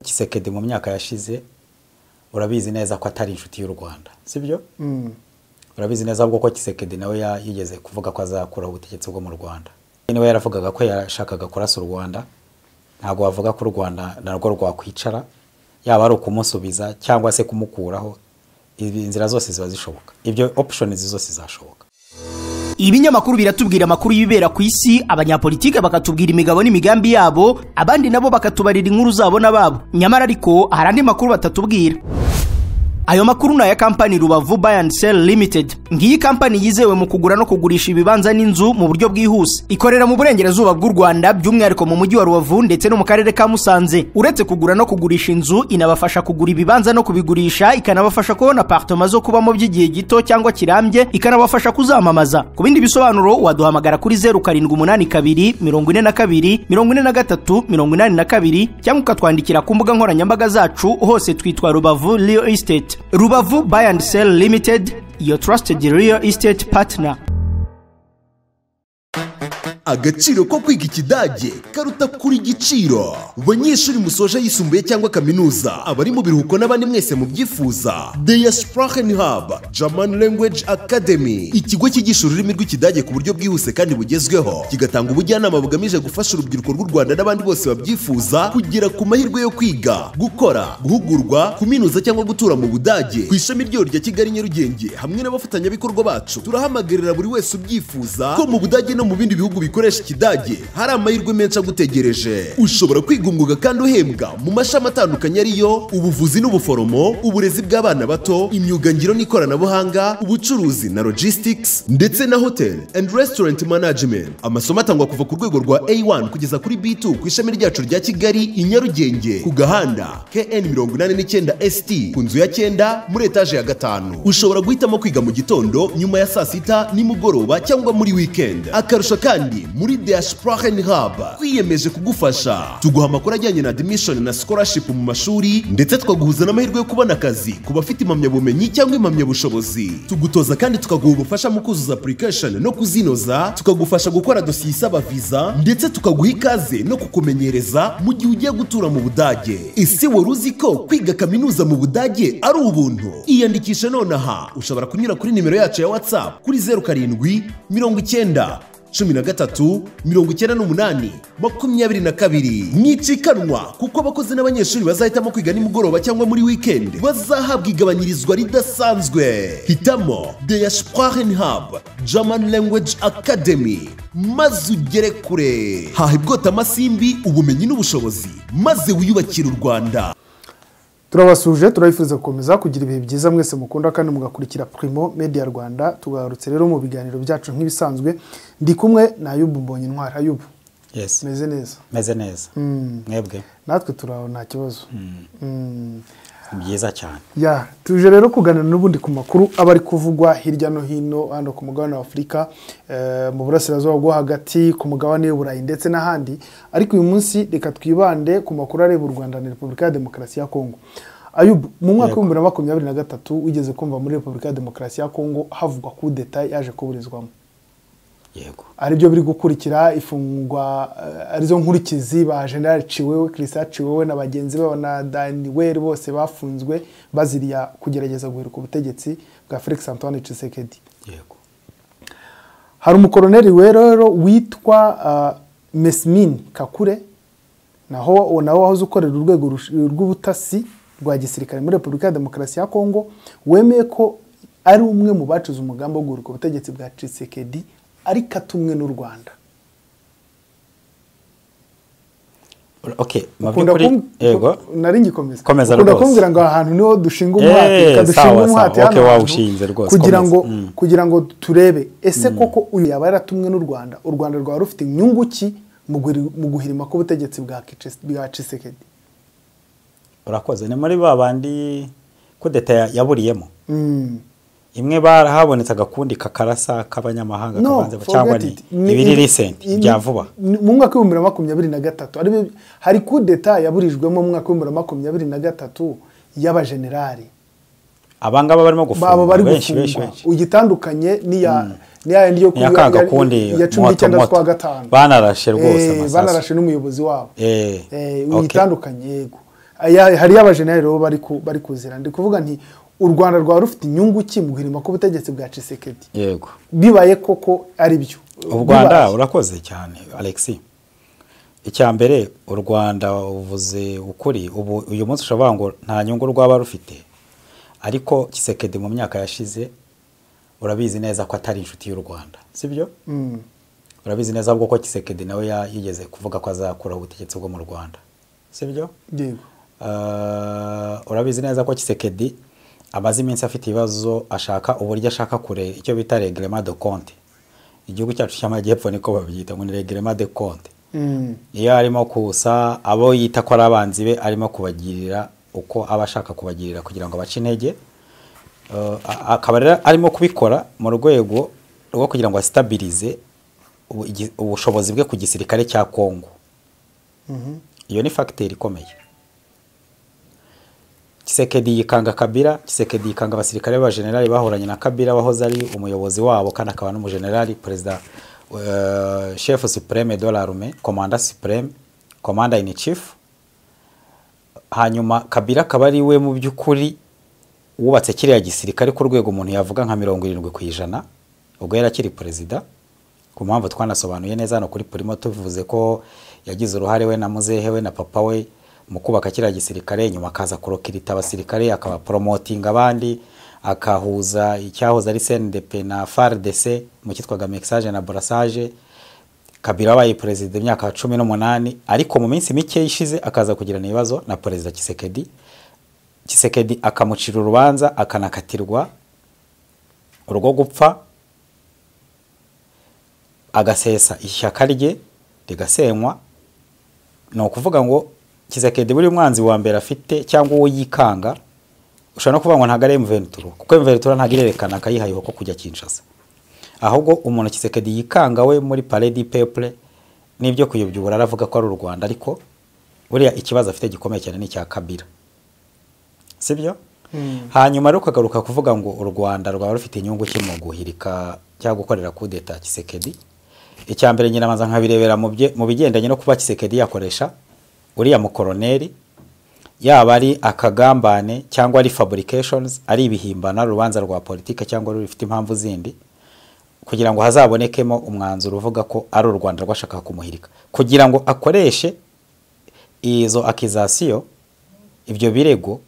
Tshisekedi mu myaka yashize urabizi neza ko atari inshuti y'u Rwanda, sibyo? Urabizi neza ahubwo ko Tshisekedi nawe yigeze kuvuga ko azakuraho ubutegetsi bwo mu Rwanda. Niwe yaravugaga ko yashakaga kurasa u Rwanda, ntabwo wavuga ko u Rwanda narwo rwakwicara, yaba ari ukumusubiza cyangwa se kumukuraho, inzira zose ziba zishoboka. Ibyo options zose zizashoboka. Ibinyamakuru biratubwira amakuru y'ibibera ku isi, abanyapolitike bakatubwira imigabo n'imigambi yabo, abandi nabo bakatubarira inkuru zabo n'ababo. Nyamara ariko hari andi makuru batatubwira. Ayo makuru ni aya kampani Rubavu Buy and Sell Limited. Ngiyi kampani yizewe mu kugura no kugurisha ibibanza n'inzu mu buryo bwihuse. Ikorera mu burengerazuba bw'u Rwanda, by'umwihariko mu mujyi wa Rubavu ndetse no mu karere ka Musanze. Uretse kugura no kugurisha inzu, inabafasha kugura ibibanza no kubigurisha, ikanabafasha kubona apartment zo kubamo by'igihe gito cyangwa kirambye, ikanabafasha kuzamamaza. Ku bindi bisobanuro waduhamagara kuri 0782 42 43 82 cyangwa ukatwandikira ku mbuga nkoranyambaga zacu, hose twitwa Rubavu Real Estate. Rubavu Buy and Sell Limited, your trusted real estate partner. Agaciro ko kwiga Ikidage karuta kuri igiciro. Banyeshuri musoje yisumbuye cyangwa kaminuza, abari mu biruhuko n'abandi mwese mubyifuza, Der Sprachen Hub German Language Academy, ikigo cyigisha ururimi rw'Ikidage ku buryo bwihuse kandi bugezweho, kigatanga ubujyanama bugamije gufasha urubyiruko rw'u Rwanda n'abandi bose babyifuza kugera ku mahirwe yo kwiga, gukora, guhugurwa, kuminuza cyangwa gutura mu Budage. Ku ishami ryayo rya Kigali Nyarugenge hamwe n'abafatanyabikorwa bacu, turahamagarira buri wese ubyifuza ko mu Budage no mu bindi bihugu bikoresha Ikidage hari amahirwe menshi agutegereje. Ushobora kwiga umwuga kandi uhembwa mu mashami atandukanye ariyo ubuvuzi n'ubuforomo, uburezi bw'abana bato, imyuga ngiro n'ikoranabuhanga, ubucuruzi na logistics, ndetse na hotel and restaurant management. Amasomo atangwa kuva ku rwego rwa A1 kugeza kuri B2 ku ishami ryacu rya Kigali i Nyarugenge, ku gahanda KN 89 ST, ku nzu ya 9 muri etaje ya 5. Ushobora guhitamo kwiga mu gitondo, nyuma ya saa sita, nimugoroba cyangwa muri weekend. Akarusho kandi, muri Der Sprachen Hub twiyemeje kugufasha. Tuguha amakuru ajyanye na admission na scholarship mu mashuri, ndetse tukaguhuza n'amahirwe yo kubona akazi ku bafite impamyabumenyi cyangwa impamyabushobozi. Tugutoza kandi tukaguha ubufasha mu kuzuza application no kuzinoza, tukagufasha gukora dosiye isaba visa, ndetse tukaguha ikaze no kukumenyereza mu gihe ugiye gutura mu Budage. Ese wari uzi ko kwiga kaminuza mu Budage ari ubuntu? Iyandikishe nonaha. Ushobora kunyura kuri nimero yacu ya WhatsApp kuri 07 90 13 98 22. Mwicikanwa, kuko abakozi n'abanyeshuri bazahitamo kwiga nimugoroba cyangwa muri weekend bazahabwa igabanyirizwa ridasanzwe. Hitamo Der Sprachen Hub German Language Academy maze ugere kure. Haha ibwota amasimbi, ubumenyi n'ubushobozi, maze wiyubakire u Rwanda. Turabasuje, turabifuza gukomeza kugira ibihe byiza mwese mukunda kandi mugakurikira Primo Media Rwanda. Tugarutse rero mu biganiro byacu nk'ibisanzwe, ndi kumwe na Ayubu Mbonye Intwari. Ayubu, Yes. meze neza? Meze neza. Mwebwe? Natwe turaho, nta kibazo. Ni byiza cyane. Ya, tuje rero kuganira n'ubundi ku makuru aba ari kuvugwa hirya no hino hano ku mugabane wa Afurika, mu burasirazuba bwo hagati, ku mugabane w'Uburayi ndetse n'ahandi. Ariko uyu munsi reka twibande ku makuru areba u Rwanda na Repubulika ya Demokarasi ya Kongo. Ayubu, mu mwaka wa 2023 wigeze kumva muri Repubulika ya Demokarasi ya Kongo havugwa coup d'etat yaje kuburizwamo? Yego. Aribyo biri gukurikira ifungwa, arizo nkurikizi ba General Ciwewe, Christian Ciwewe na bagenzi babo na Daniel, bose bafunzwe baziriya kugerageza guheruka ubutegetsi bwa Felix Antoine Tshisekedi. Yego. Hari umukoroneri rero witwa Mesmin Kakure, naho nawe wahoze ukorera urwego rw'ubutasi rwa gisirikare muri Repubulika ya Demokarasi ya Kongo, wemeye ko ari umwe mu bacuze umugambi wo guheruka ubutegetsi bwa Tshisekedi, ariko atumwe n'u Rwanda. Okay, mu Ukunda by'ukuri yego. Nari ngikomeza. Komeza Ukunda rwose. kumbwira ngo aha hantu niho dushinga umuhati, reka dushinge umuhati hano hantu Wawushinze rwose, kugira komeza. ngo kugira ngo turebe ese koko uyu yaba yaratumwe n'u Rwanda, u Rwanda rwaba rufite inyungu ki mu guhirima k'ubutegetsi bwa Tshisekedi? Urakoze. Ni muri ba bandi kudeta yaburiyemo. Imwe habonetse agakundi kakarasa k'abanyamahanga No, kabanze cyangwa forget ni it. ibiri recent bya vuba? Mu mwaka wa 2023 hari coup d'etat yaburijwemo mu mwaka wa 2023 y'abajenerali. Abangaba barimo Baba gufungwa bari benshi benshi gufungwa, benshi. ugitandukanye n'iya yindi yo Ni aka gakundi ya cumi moto n'icyenda moto. z'ukwa gatanu. Banarashe rwose amasasu. Banarashe n'umuyobozi wabo. Uyitandukanye, yego. Hari abajenerali rero bari kuzira. Ndi kuvuga nti u Rwanda rwa rufite inyungu ki mu guhirima ku butegetsi bwa Tshisekedi? Yego, bibaye koko ari byo. U Rwanda urakoze cyane Alexis. Icya mbere u Rwanda uvuze ukuri, ubu uyu munsi ushobora ngo nta nyungu rwaba rufite, ariko Tshisekedi mu myaka yashize urabizi neza ko atari inshuti y'u Rwanda, sibyo? Urabizi neza ahubwo ko Tshisekedi nawe yigeze kuvuga ko azakuraho ubutegetsi bwo mu Rwanda, sibyo? Yego. Urabizi neza ko Tshisekedi amaze iminsi afite ibibazo, ashaka uburyo ashaka kure icyo bita règlement de compte. Igihugu cyacu cy'amajyepfo niko babyita ngo ni règlement de compte. Iyo arimo kusa abo yita ko ari abanzi be, arimo kubagirira uko aba ashaka kubagirira kugira ngo bace intege. Akaba rero arimo kubikora mu rwego rwo kugira ngo astabilize ubushobozi bwe ku gisirikare cya Kongo. Iyo ni facteur ikomeye. Tshisekedi yikanga Kabila, Tshisekedi yikanga abasirikare ba generali bahoranye na Kabila wahoze ari umuyobozi wabo kandi akaba n'umugenerali, perezida, chef suprême de l'armée, commandant suprême, commander in chief. Hanyuma Kabila akaba ari we mu by'ukuri wubatse kiriya gisirikare ku rwego umuntu yavuga nka 70% ubwo yari akiri perezida, ku mpamvu twanasobanuye neza hano kuri Primo, tuvuze ko yagize uruhare we na muzehe we na papa we mu kubaka kiriya gisirikare, nyuma akaza kurokirita abasirikare, akaba promoting abandi, akahuza icyahoze ari CNDP na FARDC mu cyitwaga mixage na brassage. Kabila wabaye perezida imyaka 18, ariko mu minsi mike ishize akaza kugirana ibibazo na perezida Tshisekedi. Tshisekedi akamucira urubanza akanakatirwa urwo gupfa, agasesa ishyaka rye rigasenywa. Ni ukuvuga ngo Tshisekedi buri mwanzi wa mbere afite cyangwa uwo yikanga, ushobora no kuvuga ngo ntabwo ari M23, kuko M23 ntabwo irerekana akayihayeho ko kujya Kinshasa. Ahubwo umuntu Tshisekedi yikanga we muri Palais du Peuple n'ibyo kuyobya uburara aravuga ko ari u Rwanda, ariko buriya ikibazo afite gikomeye cyane ni icya Kabila, sibyo? Hanyuma rero ukagaruka kuvuga ngo u Rwanda rwaba rufite inyungu ki mu guhirika cyangwa gukorera coup d'etat Tshisekedi. Icya mbere nyiramanza nkabirebera mu bigendanye no kuba Tshisekedi yakoresha uriya mukoroneri, yaba ari akagambane cyangwa ari fabrications, ari ibihimbana, urubanza rwa politike cyangwa rufite impamvu zindi, kugira ngo hazabonekemo umwanzuro uvuga ko ari u Rwanda rwashaka kumuhirika, kugira ngo akoreshe izo accusation, ibyo birego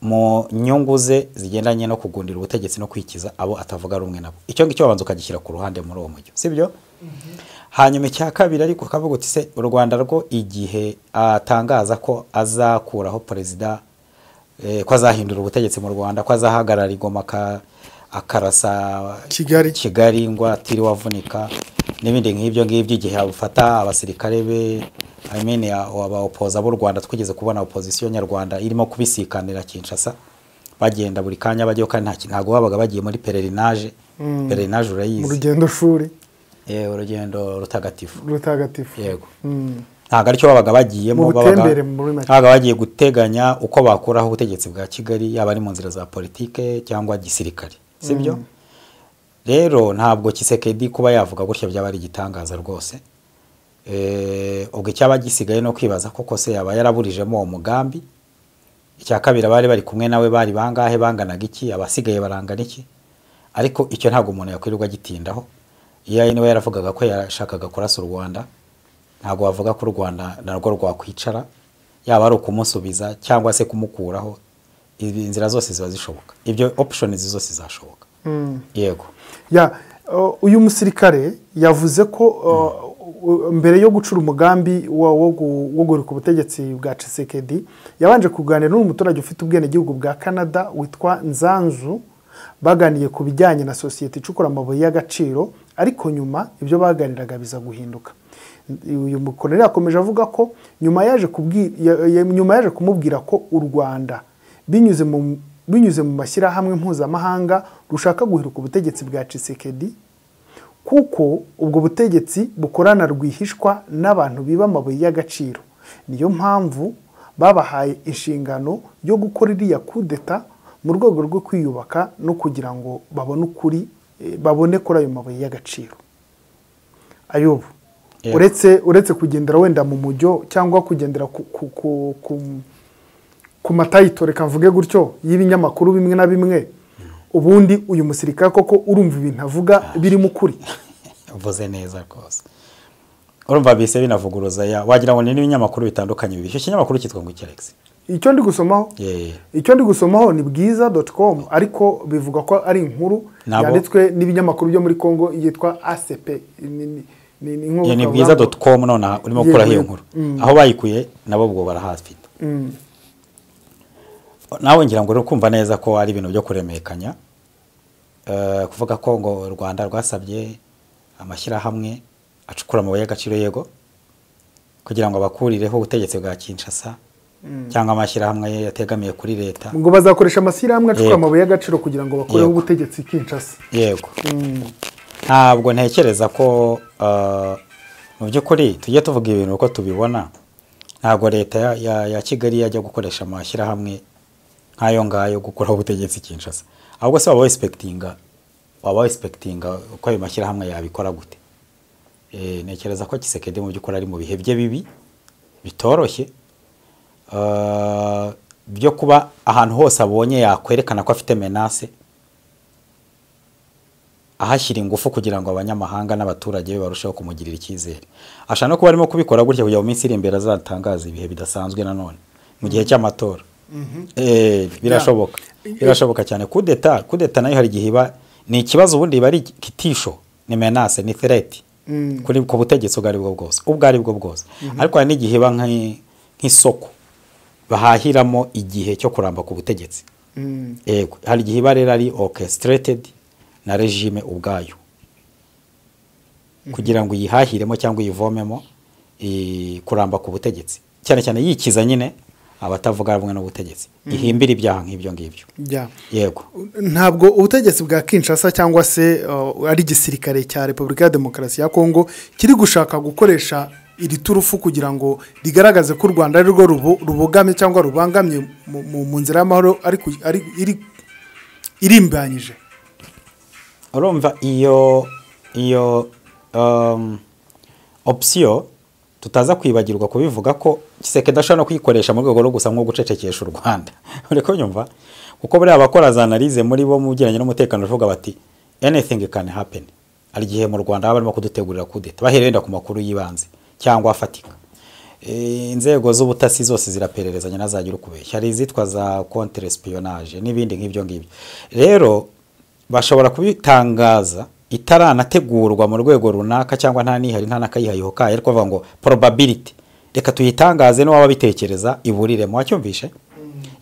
mu nyungu ze zigendanye no kugundira ubutegetsi no kwikiza abo atavuga rumwe nabo. Icyo ngicyo babanza ukagishyira ku ruhande muri uwo mujyo, sibyo? Hanyuma icya kabiri ariko kavuga uti se u Rwanda rwo igihe atangaza ko azakuraho perezida, ko azahindura ubutegetsi mu Rwanda, ko azahagarara igoma akarasa Kigali, Kigali ngo atiri wavunika n'ibindi nk'ibyo ngibyo, igihe abufata abasirikare be, I mean aba opoza b'u Rwanda, twigeze kubona opposition nyarwanda irimo kubisikanira Kinshasa, bagenda buri kanya bajyayo, kandi ntago babaga bagiye muri pèlerinage. Pèlerinage urayizi, mu rugendo shuri, urugendo rutagatifu, rutagatifu, yego. Ntago aricyo babaga bagiyemo, babaga bagiye guteganya uko bakuraho ubutegetsi bwa Kigali, yaba ari mu nzira za politike cyangwa gisirikare, sibyo? Rero ntabwo Tshisekedi kuba yavuga gutya byaba ari igitangaza rwose. Ubwo icyaba gisigaye no kwibaza koko se yaba yaraburijemo uwo mugambi. Icya kabiri, abari bari kumwe nawe bari bangahe, banganaga iki, abasigaye barangana iki? Ariko icyo ntabwo umuntu yakwirirwa agitindaho. Iyo niwe yaravugaga ko yashakaga kurasa u Rwanda, ntabwo bavuga ko u Rwanda narwo rwakwicara, yaba ari ukumusubiza cyangwa se kumukuraho, inzira zose ziba zishoboka, ibyo options zose zashoboka. Yego. Ya, uyu musirikare yavuze ko mbere yo gucura umugambi wo guhirika ubutegetsi bwa Tshisekedi, yabanje kuganira n'umuturage ufite ubwenegihugu bwa Canada witwa Nzanzu, baganiye ku bijyanye na sosiyete icukura amabuye y'agaciro, ariko nyuma ibyo baganiraga biza guhinduka. Uyu mukoloneli yakomeje avuga ko nyuma yaje kumubwira ko u Rwanda binyuze mu mashyirahamwe mpuzamahanga rushaka guhirika ubutegetsi bwa Tshisekedi, kuko ubwo butegetsi bukorana rwihishwa n'abantu biba amabuye y'agaciro, niyo mpamvu babahaye inshingano yo gukora iriya kudeta mu rwego rwo kwiyubaka no kugira ngo babone ukuri, babone kuri ayo mabuye y'agaciro. Ayubu, uretse kugendera wenda mu mujyo cyangwa kugendera ku ku matayito, reka mvuge gutyo, y'ibinyamakuru bimwe na bimwe, ubundi uyu musirikare koko urumva ibintu avuga birimo ukuri? Uvuze neza rwose. Urumva bise binavuguruza, ya wagira ngo ni n'ibinyamakuru bitandukanye bibiri. Icyo kinyamakuru cyitwa ngo iki, Alex? Icyo ndi gusomaho, icyo ndi gusomaho ni bwiza.com, ariko bivuga ko ari inkuru yanditswe n'ibinyamakuru byo muri Kongo yitwa ACP. Ni bwiza.com. None urimo gukuraho iyo nkuru, aho bayikuye nabo ubwo barahafite. Nawe ngira ngo uri kumva neza ko ari ibintu byo kuremekanya, kuvuga ko ngo u Rwanda rwasabye amashyirahamwe acukura amabuye y'agaciro, yego, kugira ngo abakurireho ubutegetsi bwa Kinshasa, cyangwa amashyirahamwe yategamiye kuri leta. Ngo bazakoresha amashyirahamwe acukura amabuye y'agaciro kugira ngo bakureho ubutegetsi Kinshasa. Yego. Ntabwo ntekereza ko mu by'ukuri tujye tuvuga ibintu uko tubibona. Ntabwo leta ya Kigali yajya gukoresha amashyirahamwe nk'ayo ngayo gukuraho ubutegetsi Kinshasa. Ahubwo se waba expectinga uko ayo mashyirahamwe yabikora gute? Ntekereza ko Tshisekedi mu by'ukuri ari mu bihe bye bibi bitoroshye, byo kuba ahantu hose abonye yakwerekana ko afite menace, ahashyira ingufu kugira ngo abanyamahanga n'abaturage be barusheho kumugirira icyizere. Ashaka no kuba arimo kubikora gutya kugira ngo mu minsi iri imbere azatangaze ibihe bidasanzwe nanone mu gihe cy'amatora. Birashoboka, birashoboka cyane. Kudeta nayo hari igihe iba ni ikibazo, ubundi iba ari kitisho, ni menace, ni threat kuri ku butegetsi ubwo aribwo bwose, ubwo aribwo bwose. Ariko hari n'igihe iba nk'isoko bahahiramo igihe cyo kuramba ku butegetsi. Yego, hari igihe iba rero ari orchestrated na regime ubwayo kugira ngo uyihahiremo cyangwa uyivomemo kuramba ku butegetsi, cyane cyane yikiza nyine abatavuga rumwe n'ubutegetsi, ihimbira ibyaha nk'ibyo ngibyo. Yego. Ntabwo ubutegetsi bwa Kinshasa cyangwa se ari igisirikare cya Repubulika ya Demokarasi ya Kongo kiri gushaka gukoresha iri turufu kugira ngo rigaragaze ko u Rwanda ari rwo rubogamye cyangwa rubangamye mu nzira y'amahoro ariko irimbanyije. Urumva iyo option tutaza kwibagirwa kubivuga ko Tshisekedi ashobora no kuyikoresha mu rwego rwo gusa nko gucecekesha u Rwanda. Uri kunyumva? Kuko buriya abakora za analyse muri bo mu bijyanye n'umutekano bavuga bati anything can happen. Hari igihe mu Rwanda baba barimo kudutegurira kudeta bahereye wenda ku makuru y'ibanze cyangwa afatika. Inzego z'ubutasi zose zirapererezanya, nazagira ukubeshya. Hari izitwa za contre espionnage n'ibindi nk'ibyo ngibyo. Rero bashobora kubitangaza itaranategurwa mu rwego runaka, cyangwa nta nihari nta nakayihayeho kayo, ariko bavuga ngo probability reka tuyitangaze n'uwaba bitekereza iburiremo. Wacyumvishe?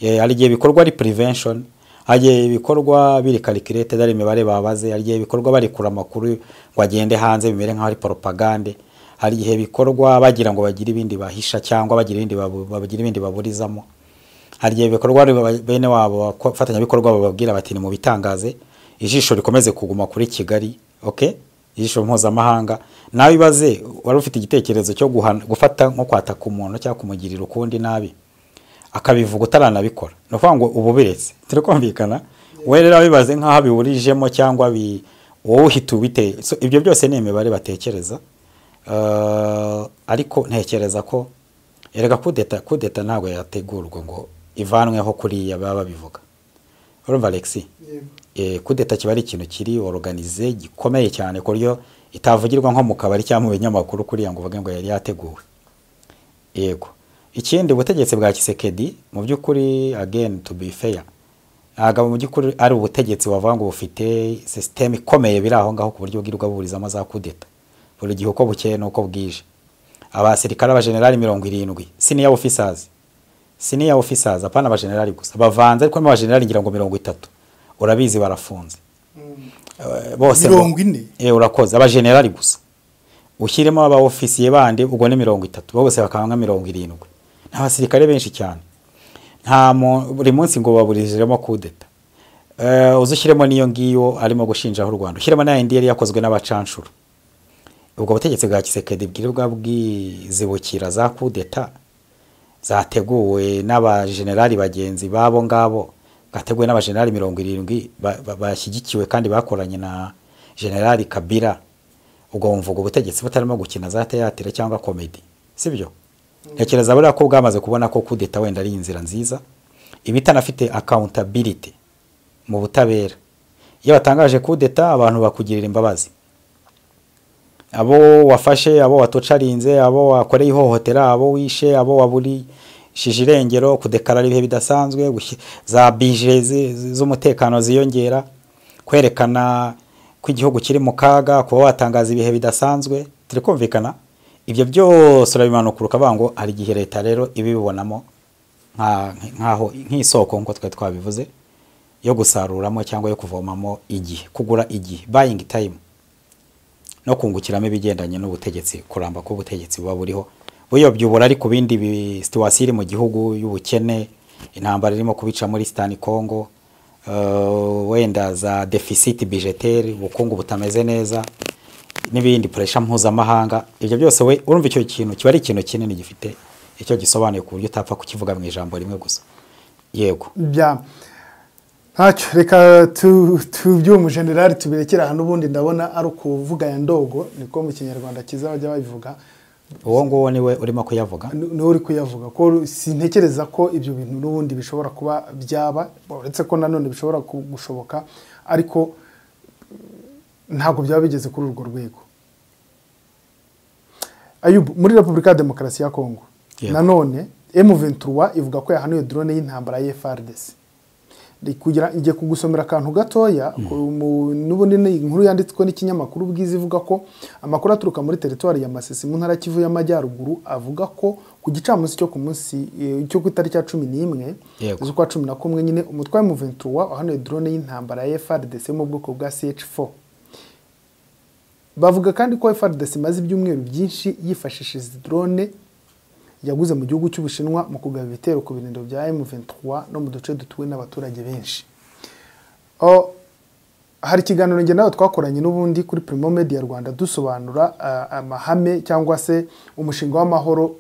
Hari igihe bikorwa ari prevention, hari igihe bikorwa biri calculated, ari imibare babaze, hari igihe bikorwa barikura amakuru ngo agende hanze bimere nk'aho ari propagande, hari igihe bikorwa bagira ngo bagire ibindi bahisha cyangwa bagira ibindi baburizamo, hari igihe bikorwa bene wabo abafatanyabikorwa bababwira bati ni mu bitangaze, ijisho rikomeze kuguma kuri Kigali, okay, ijisho mpuzamahanga. Nawe ibaze wari ufite igitekerezo cyo gufata nko kwataka umuntu cyangwa kumugirira ukundi nabi akabivuga utaranabikora, ni ukuvuga ngo ubu biretse turi kumvikana. We rero abibaze nk'aho abiburijemo cyangwa wowe uhita ubite. So, ibyo byose ni imibare batekereza. Ariko ntekereza ko erega kudeta ntabwo yategurwa ngo ivanweho kuriya baba babivuga. Urumva, Alexis? Kudeta kiba ari ikintu kiri organisé gikomeye cyane, ku buryo itavugirwa nko mu kabari cyangwa mu binyamakuru kuriya ngo uvuge ngo yari yateguwe. Yego. Ikindi, ubutegetsi bwa Tshisekedi mu by'ukuri, again to be fair, ntabwo mu by'ukuri ari ubutegetsi wavuga ngo bufite system ikomeye biri aho ngaho ku buryo bwirirwa buburizamo za kudeta buri gihe uko bukeye n'uko bwije. Abasirikare, abajenerali 70, senior officers, apana abajenerali gusa bavanze, ariko abajenerali ngira ngo 30, urabizi barafunze. Bose 40? Urakoze, abajenerali gusa, ushyiremo aba ofisiye bandi, ubwo ni 30, bose bakaba nka 70. Ni abasirikare benshi cyane. Nta buri munsi ngo baburijemo kudeta. Uzushyiremo n'iyo ngiyo arimo gushinjaho u Rwanda, ushyiremo n'ayindi yari yakozwe n'abacanshuro. Ubwo butegetsi bwa Tshisekedi bwirirwa bwizibukira za kudeta zateguwe n'abajenerali bagenzi babo ngabo, bwateguwe n'abajenerali 70 bashyigikiwe kandi bakoranye na generali Kabila, ubwo wumva ubwo butegetsi butarimo gukina za théâtre cyangwa comédie, sibyo? Ntekereza buriya ko bwamaze kubona ko kudeta wenda ari inzira nziza. Iba itanafite accountability mu butabera. Iyo batangaje coup d'etat, abantu bakugirira imbabazi, abo wafashe, abo watocarinze, abo wakoreye ihohotera, abo wishe, abo waburishije irengero, kudekarara ibihe bidasanzwe, za budget z'umutekano ziyongera, kwerekana ko igihugu kiri mu kaga, kuba watangaza ibihe bidasanzwe. Turi kumvikana? Ibyo byose urabimanukura ukavuga ngo hari igihe leta rero ibibonamo nkaho nk'isoko, nk'uko twari twabivuze, yo gusaruramo cyangwa yo kuvomamo igihe, kugura igihe, buying time, no kungukiramo ibigendanye n'ubutegetsi, kuramba k'ubutegetsi buba buriho buyobya uburari ku bindi situation iri mu gihugu y'ubukene, intambara irimo kubica muri Eastern Congo, wenda za déficit budgétaire, ubukungu butameze neza n'ibindi, pressure mpuzamahanga. Ibyo byose we urumva icyo kintu kiba ari ikintu kinini gifite icyo gisobanuye, ku buryo utapfa kukivuga mu ijambo rimwe gusa. Yego. Bya ntacyo, reka tubyumu generali tubirekere aha. N'ubundi ndabona ari ukuvuga ya ndogo, niko mu Kinyarwanda kiza bajya babivuga. Uwo nguwo niwe urimo kuyavuga. Niwe uri kuyavuga, ko sintekereza ko ibyo bintu n'ubundi bishobora kuba byaba, uretse ko nanone bishobora gushoboka, ariko ntabwo byaba bigeze kuri urwo rwego. Ayubu, muri Repubulika ya Demokarasi ya Kongo, nanone M23 ivuga ko yahanuye drone y'intambara ya FARDC. Ndi kugira ngiye kugusomera akantu gatoya. N'ubundi ni inkuru yanditswe n'ikinyamakuru Bwiza, ivuga ko amakuru aturuka muri teritwari ya Masisi mu ntara ya Kivu y'Amajyaruguru avuga ko ku gicamunsi cyo ku munsi cyo ku itariki ya 11 z'ukwa 11 nyine, umutwe wa M23 wahanuye drone y'intambara ya FARDC mu bwoko bwa CH4. Bavuga kandi ko FARDC imaze ibyumweru byinshi yifashishije izi drone yaguze mu gihugu cy'Ubushinwa mu kugaba ibitero ku birindiro bya M23 no mu duce dutuwe n'abaturage benshi. Hari ikiganiro njye nawe twakoranye n'ubundi kuri Primo Media Rwanda, dusobanura amahame cyangwa se umushinga w'amahoro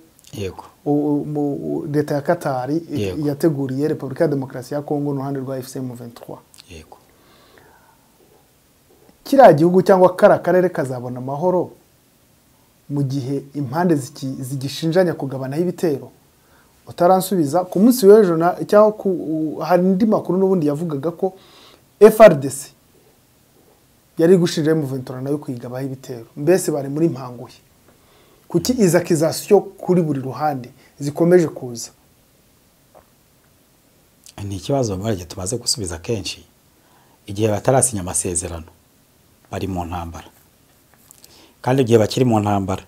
leta ya Katari yateguriye Repubulika ya Demokarasi ya Kongo n'uruhande rwa AFC M23. Kiriya gihugu cyangwa kariya karere kazabona amahoro mu gihe impande zigishinjanya kugabanaho ibitero? Utaransubiza, ku munsi w'ejo cyangwa hari indi makuru n'ubundi yavugaga ko FARDC yari gushinja M23 nayo kuyigabaho ibitero, mbese bari muri mpanguye. Kuki izi accusation kuri buri ruhande zikomeje kuza? Ni ikibazo muri tumaze gusubiza kenshi. Igihe batarasinya amasezerano bari mu ntambara, kandi igihe bakiri mu ntambara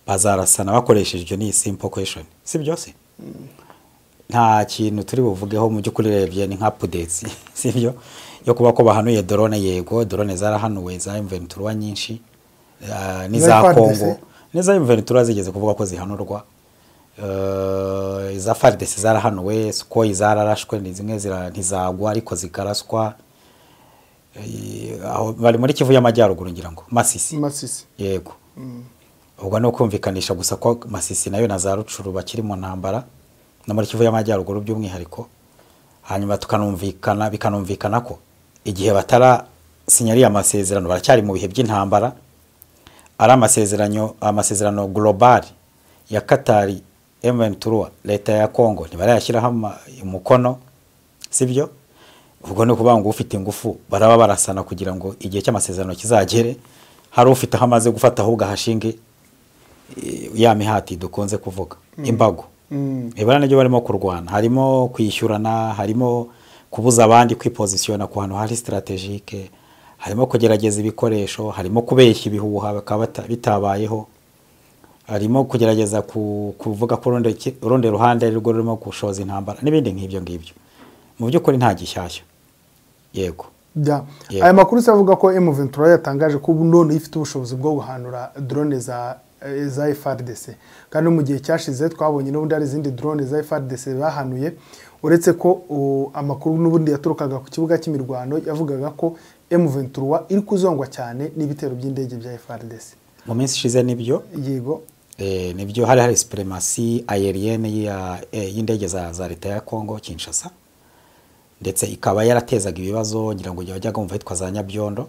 bazarasana bakoresheje ibyo. Ni simple question, si byose? Nta kintu turi buvugeho mu by'ukuri. Urebye ni nka updates, si byo, yo kuba ko bahanuye drone. Yego, drone zarahanuwe za M23 nyinshi, n'iza FARDC? Congo n'iza M23 zigeze kuvuga ko zihanurwa. Iza FARDC zarahanuwe, Sukhoi zararashwe, ni zimwe ntizagwa ariko zikaraswa. Aho bari muri Kivu y'Amajyaruguru, ngira ngo Masisi. Masisi. Yego. Ubwo ni ukumvikanisha gusa ko Masisi nayo na za Rucuru bakiri mu ntambara, no muri Kivu y'Amajyaruguru by'umwihariko. Hanyuma tukanumvikana, bikanumvikana ko igihe batarasinya ariya masezerano baracyari mu bihe by'intambara. Ari amasezerano global ya Qatar, M23, leta ya Congo ntibarayashyiraho umukono, sibyo? Ubwo ni ukuvuga ngo ufite ingufu baraba barasana kugira ngo igihe cy'amasezerano kizagere hari ufite aho amaze gufata, ahubwo ahashinge ya mihati dukunze kuvuga, imbago. Ibara nibyo barimo kurwana, harimo kwishyurana, harimo kubuza abandi kwipozisiyona ku hantu hari stratégique, harimo kugerageza ibikoresho, harimo kubeshya ibihuha bakaba bitabayeho, harimo kugerageza kuvuga ko urundi ruhande ari rwo rurimo gushoza intambara n'ibindi nk'ibyo ngibyo. Mu by'ukuri nta gishyashya. Yego. Yego. Aya makuru se avuga ko M23 yatangaje ko ubu none ifite ubushobozi bwo guhanura drone za FARDC, kandi mu gihe cyashize twabonye n'ubundi hari izindi drone za FARDC bahanuye, uretse ko amakuru n'ubundi yaturukaga ku kibuga cy'imirwano yavugaga ko M23 iri kuzongwa cyane n'ibitero by'indege bya FARDC. Mu minsi ishize nibyo. Nibyo, hari suprématie aérienne y'indege za leta ya Congo Kinshasa, ndetse ikaba yaratezaga ibibazo. Ngira ngo wajyaga wumva hitwa za Nyabyondo,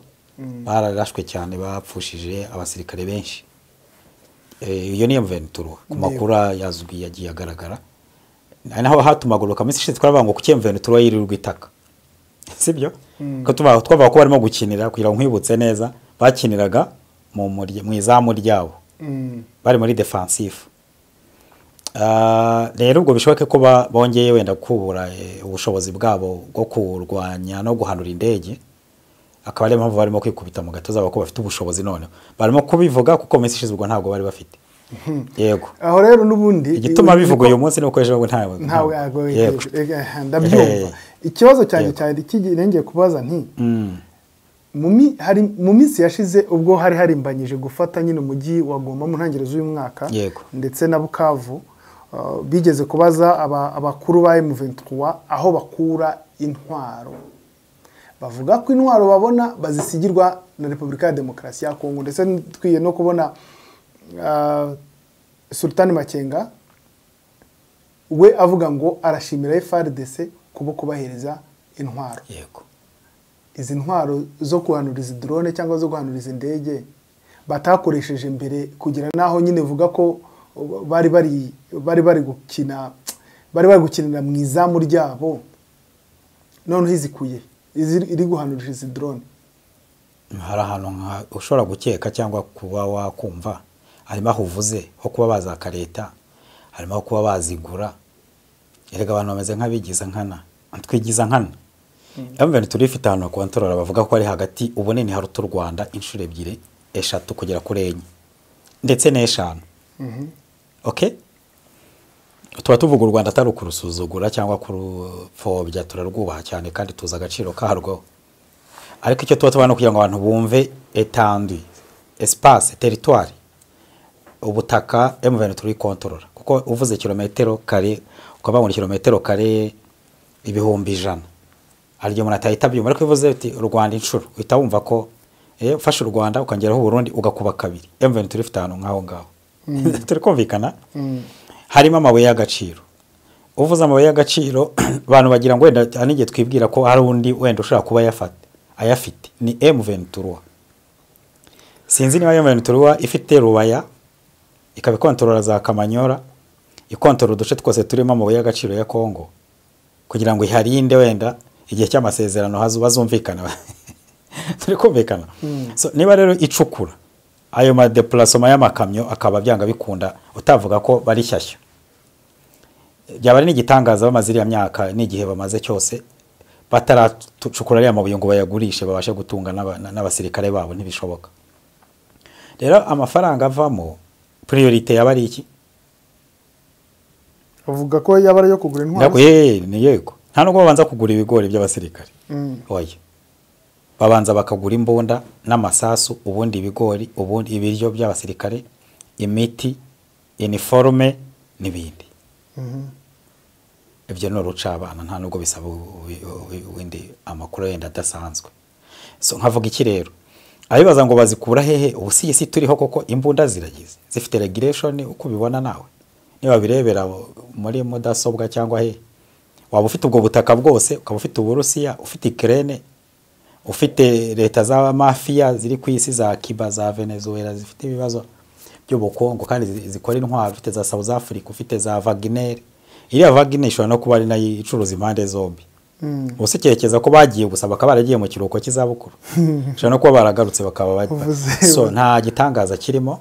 bararashwe cyane, bapfushije abasirikare benshi. Iyo niyo M23 ku makuru yazwi yagiye agaragara. Naho hatumaguruka minsi ishize twaravuga ngo ku M23 yirirwa itaka, sibyo? Ko twavuga ko barimo gukinira, kugira ngo nkwibutse neza, bakiniraga mu izamu ryabo, bari muri defensive. Rero ubwo bishoboke ko bongeye wenda kubura ubushobozi bwabo bwo kurwanya no guhanura indege, akaba ariyo mpamvu barimo kwikubita mu gatuza ko bafite ubushobozi. Noneho barimo kubivuga kuko minsi ishize ubwo ntabwo bari bafite. Yego. Aho rero n'ubundi igituma bivuga uyu munsi nuko ejo ntawe ntawe. Ndabyumva. Ikibazo cyanjye cyane kirengeye kubaza nti mu minsi yashize ubwo hari harimbanyije gufata nyine umujyi wa Goma mu ntangiriro z'uyu mwaka ndetse na Bukavu, bigeze kubaza abakuru ba M23 aho bakura intwaro, bavuga ko intwaro babona bazisigirwa na Repubulika ya Demokarasi ya Kongo, ndetse twiye no kubona Sultan Makenga we avuga ngo arashimira FARDC kubo kubahereza intwaro. Yego. Izi ntwaro zo guhanura izi drone cyangwa zo guhanura izi ndege batakoresheje mbere, kugira naho nyine vuga ko bari bari gukina, bari bari gukinira mu izamu ryabo, none izikuye iri guhanura izi drone. Hari ahantu ushobora gukeka cyangwa kuba wakumva harimo aho uvuze ho kuba bazaka leta, harimo kuba bazigura. Erega abantu bameze nk'abigiza nkana, twigiza nkana. M23 ifite ahantu kontorora bavuga ko ari hagati ubunini haruta u Rwanda inshuro 2, 3 kugera kuri 4 ndetse n'5. Okay? Tuba tuvuga u Rwanda atari ukurusuzugura cyangwa kurupfobya, turarwubaha cyane kandi tuza agaciro karwo. Ariko icyo tuba tubana kugira ngo abantu bumve étendue, espace, territoire, ubutaka M23 kontorora, kuko uvuze kilometero kare ukaba ngo kilometero kare 100,000 hari igihe umuntu atahita abyumva, ariko uvuze uti u Rwanda inshuro uhita wumva ko ufashe u Rwanda ukongeraho Burundi ugakuba kabiri. M23 ifite ahantu nk'aho ngaho. Turi kumvikana? Harimo amabuye y'agaciro. Uvuze amabuye y'agaciro abantu bagira ngo wenda n'igihe twibwira ko hari undi wenda ushobora kuba ayafite ni M23. Sinzi niba M23 ifite Rubaya ikaba ikontorora za Kamanyora, ikontorora uduce twose turimo amabuye y'agaciro ya Kongo kugira ngo iharinde wenda igihe cy'amasezerano bazumvikana. Turi kumvikana. So niba rero icukura ayo ma déplacement y'amakamyo akaba byanga bikunda, utavuga ko bari shyashya, byaba ari n'igitangaza bamaze iriya myaka n'igihe bamaze cyose bataracukura ariya mabuye ngo bayagurishe babashe gutunga n'abasirikare babo, ntibishoboka. Rero amafaranga avamo priorité yaba ari iki? Avuga ko yaba ari yo kugura intwaro. Ni yego. Nta nubwo babanza kugura ibigori by'abasirikare. Oya. Babanza bakagura imbunda n'amasasu, ubundi ibigori, ubundi ibiryo by'abasirikare, imiti, uniforme n'ibindi. Ibyo ni urucabana, nta nubwo bisaba windi amakuru yenda adasanzwe. So nkavuga iki rero, abibaza ngo bazikura hehe? Ubu si isi turiho koko imbunda ziragize, zifite regulation uko ubibona nawe, niba birebera muri mudasobwa cyangwa he, waba ufite ubwo butaka bwose, ukaba ufite Uburusiya, ufite Ukraine, ufite leta za mafia ziri ku isi za Cuba, za Venezuela zifite ibibazo by'ubukungu kandi zikora intwaro, ufite za South Africa, ufite za Wagner. Iriya Wagner ishobora no kuba ari nayo icuruza impande zombi. Ubuse cyerekeza ko bagiye gusa bakaba baragiye mu kiruhuko cy'izabukuru, ishobora no kuba baragarutse bakaba. So nta gitangaza kirimo.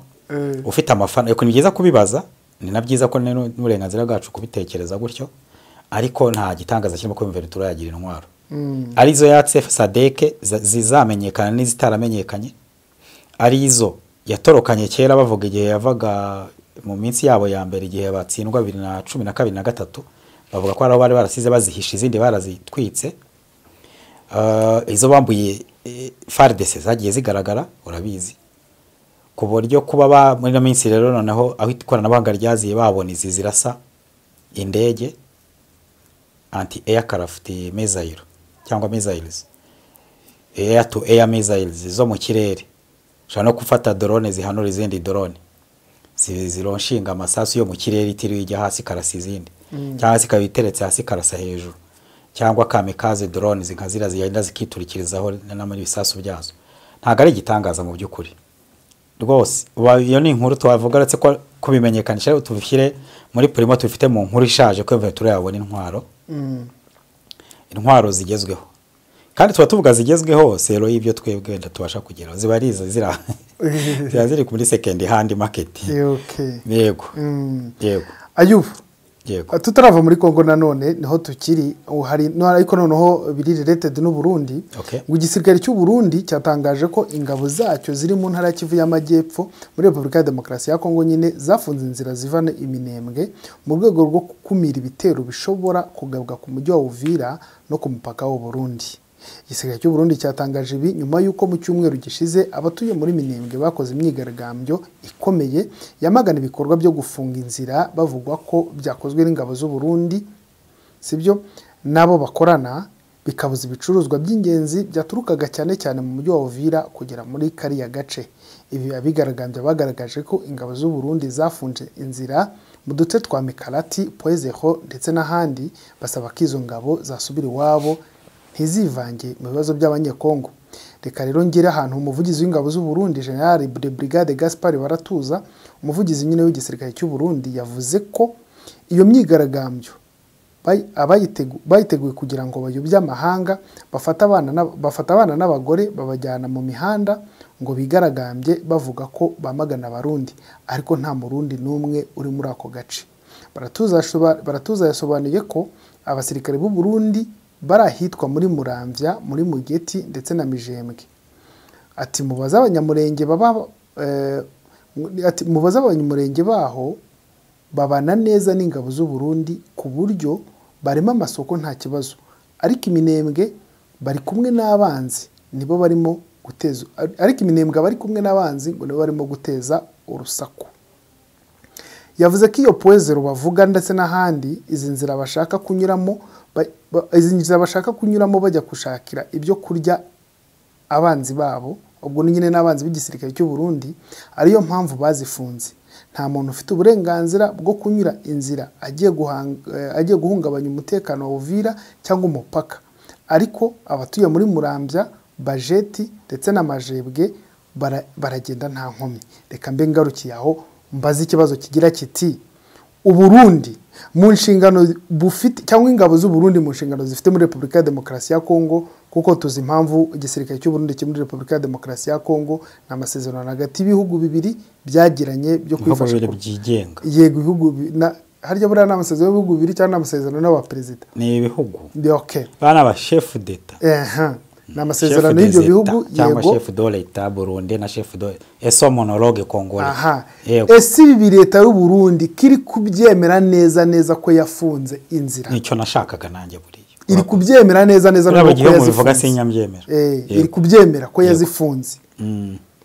Ufite amafaranga ni byiza kubibaza, ni na byiza ko n'uburenganzira bwacu kubitekereza gutyo, ariko nta gitangaza kirimo ko M23 yagira intwaro. Arizo yatse SADC zizamenyekana n'izitaramenyekanye, arizo yatorokanye kera bavuga igihe yavaga mu minsi yabo ya mbere igihe batsindwa 2012 na 3, bavuga ko ari bari barasize bazihisha izindi barazitwitse. Izo bambuye FARDC zagiye zigaragara urabizi, ku buryo kuba muri no minsi rero noneho aho ikoranabuhanga ryaziye babona izi zirasa indege anti aircraft missile cyangwa missiles, air to air missiles zo mu kirere, ushobora no gufata drone zihanura izindi drone zironshinga amasasu yo mu kirere itiriwe ijya hasi karasa izindi, cyangwa se ikaba iteretse hasi karasa hejuru, cyangwa kamikaze drone zikazira zigenda zikiturikirizaho n'amari ibisasu byazo. Ntabwo ari igitangaza mu by'ukuri. Rwose iyo ni inkuru twavuga, uretse ko kubimenyekanisha tubishyire muri primo, tubifite mu nkuru ishaje ko M23 yabona intwaro. Intwaro zigezweho, kandi tuba tuvuga zigezweho sero y'ibyo twebwe wenda tubasha kugeraho, ziba ari izo ziba ziri muri second hand market. Yego. Yego. Ayubu, Yego. tutarava muri Kongo nanone niho tukiri, hari no ariko noneho biri related n'u Burundi. Ngo igisirikare cy'u Burundi cyatangaje ko ingabo zacyo ziri mu ntara ya Kivu y'Amajyepfo muri Repubulika ya Demokarasi ya Kongo nyine zafunze inzira zivana iminembwe mu rwego rwo gukumira ibitero bishobora kugabwa ku mujyi wa Uvira no ku mupaka w'u Burundi. Igisirikare cy'u Burundi cyatangaje ibi nyuma y'uko mu cyumweru gishize abatuye muri Minembwe bakoze imyigaragambyo ikomeye yamagana ibikorwa byo gufunga inzira bavugwa ko byakozwe n'ingabo z'u Burundi, sibyo, nabo bakorana, bikabuza ibicuruzwa by'ingenzi byaturukaga cyane cyane mu mujyi wa Uvira kugera muri kariya gace. Ibi abigaragambya bagaragaje ko ingabo z'u Burundi zafunze inzira mu duce twa Mikarati, Poezeho ndetse n'ahandi, basaba ko izo ngabo zasubira iwabo ntizivange mu bibazo by'abanyekongo. Reka rero ngere ahantu umuvugizi w'ingabo z'u Burundi General de Brigade Gaspard Baratuza, umuvugizi nyine w'igisirikare cy'u Burundi, yavuze ko iyo myigaragambyo bayiteguye kugira ngo bayobye amahanga, bafata abana n'abagore babajyana mu mihanda ngo bigaragambye bavuga ko bamagana Abarundi, ariko nta Murundi n'umwe uri muri ako gace. Baratuza yasobanuye ko abasirikare b'u Burundi bari ahitwa muri Muramvya, muri Mugeti ndetse na Mijembwe. Ati mubaze abanyamurenge baba ati mubaze abanyamurenge baho babana neza n'ingabo z'u Burundi ku buryo barema amasoko nta kibazo, ariko iminembwe bari kumwe n'abanzi nibo barimo guteza, ariko iminembwe bari kumwe n'abanzi ngo nibo barimo guteza urusaku. Yavuze ko iyo Poezero bavuga ndetse n'ahandi izi nzira bashaka kunyuramo bajya gushakira ibyo kurya abanzi babo, ubwo nyine n'abanzi b'igisirikare cy'u Burundi, ariyo mpamvu bazifunze. Nta muntu ufite uburenganzira bwo kunyura inzira agiye guhungabanya umutekano wa Uvira cyangwa umupaka, ariko abatuye muri Muramvya, Bajeti ndetse na Majebwe baragenda nta nkomyi. Reka mbe ngarukiye aho mbaze ikibazo kigira kiti: Uburundi mu nshingano bufite cyangwa ingabo z'u Burundi mu nshingano zifite muri Repubulika ya Demokarasi ya Kongo, kuko tuzi impamvu igisirikare cy'u Burundi kiri muri Repubulika ya Demokarasi ya Kongo, ni amasezerano hagati y'ibihugu bibiri byagiranye byo kwifasha byigenga. Yego, ibihugu harya buriya ni amasezerano y'ibihugu bibiri cyangwa amasezerano n'abaperezida? Ni ibihugu. Okay. Bana aba chef d'etat. Ni amasezerano y'ibyo bihugu, cyangwa chef de l'etat Burundi na chef de eso monologue Congolais. Ese ibi leta y'u Burundi kiri kubyemera neza neza ko yafunze inzira? Nicyo nashakaga nanjye buriya. Iri kubyemera neza neza ko yazifunze. Sinyambyemera. Iri kubyemera ko yazifunze.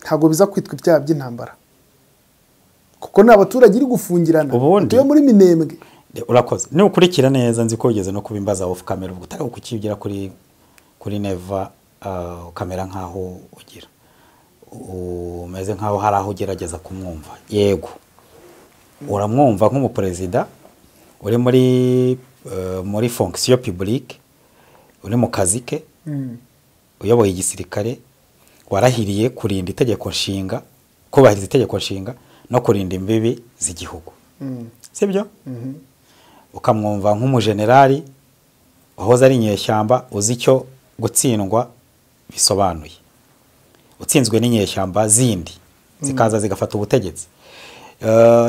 Ntago biza kwitwa ibyaha by'intambara, kuko n'abaturage iri gufungirana utuye muri Minembwe. Urakoze. Ni ukurikira neza, nzi ko ugeze no kubimbaza off camera, ubwo utari kukigira kuri Neva kamera nkaho ugira umeze nkaho hari aho ugerageza kumwumva. Yego, uramwumva nk'umuperezida uri muri fonction publique, uri mu kazi ke, uyoboye igisirikare, warahiriye kurinda itegeko nshinga, kubahiriza itegeko nshinga no kurinda imbibi z'igihugu, sibyo? Ukamwumva nk'umujenerali wahoze ari inyeshyamba, uzi icyo gutsindwa bisobanuye, utsinzwe n'inyeshyamba zindi zikaza zigafata ubutegetsi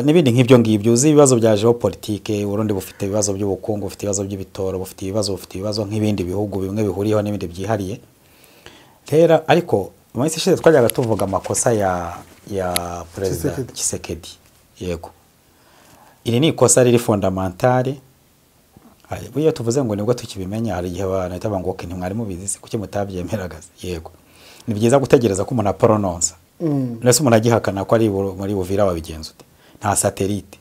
n'ibindi nk'ibyo ngibyo. Uzi ibibazo bya geopolitique, Burundi bufite ibibazo by'ubukungu, bufite ibibazo by'ibitoro, bufite ibibazo nk'ibindi bihugu bimwe bihuriyeho n'ibindi byihariye. Rero ariko mu minsi ishize twajyaga tuvuga amakosa ya Perezida Tshisekedi. Yego, iri ni ikosa riri fondamentale. Iyo tuvuze ngo nibwo tukibimenya, hari igihe abantu bahita bavuga ngo okay, ntimwari mubizi se kuki mutabyemeraga? Yego, ni byiza gutegereza ko umuntu aporononsa. Nese umuntu agihakana ko ari muri Uvira wabigenza ute? Nta satellite.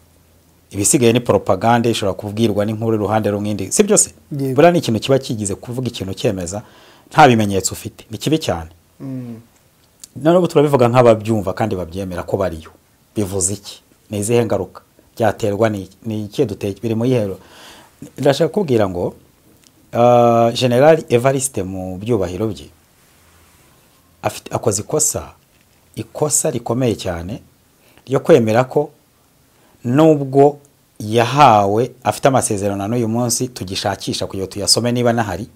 Ibisigaye ni propaganda ishobora kubwirwa n'inkuru iruhande rumwindi, si byose? Buriya ni ikintu kiba kigize kuvuga ikintu cyemeza nta bimenyetso ufite, ni kibi cyane. Noneho turabivuga nk'ababyumva kandi babyemera ko bariyo. Bivuze iki? Ni izihe ngaruka? Byaterwa ni iki duteye biri mu yihero? Ndashaka kubwira ngo General Evariste mu byubahiro bye akoze ikosa ikosa rikomeye cyane ryo kwemera ko nubwo yahawe afite amasezerano n'uyu munsi tugishakisha kugira tuyasome niba nahari.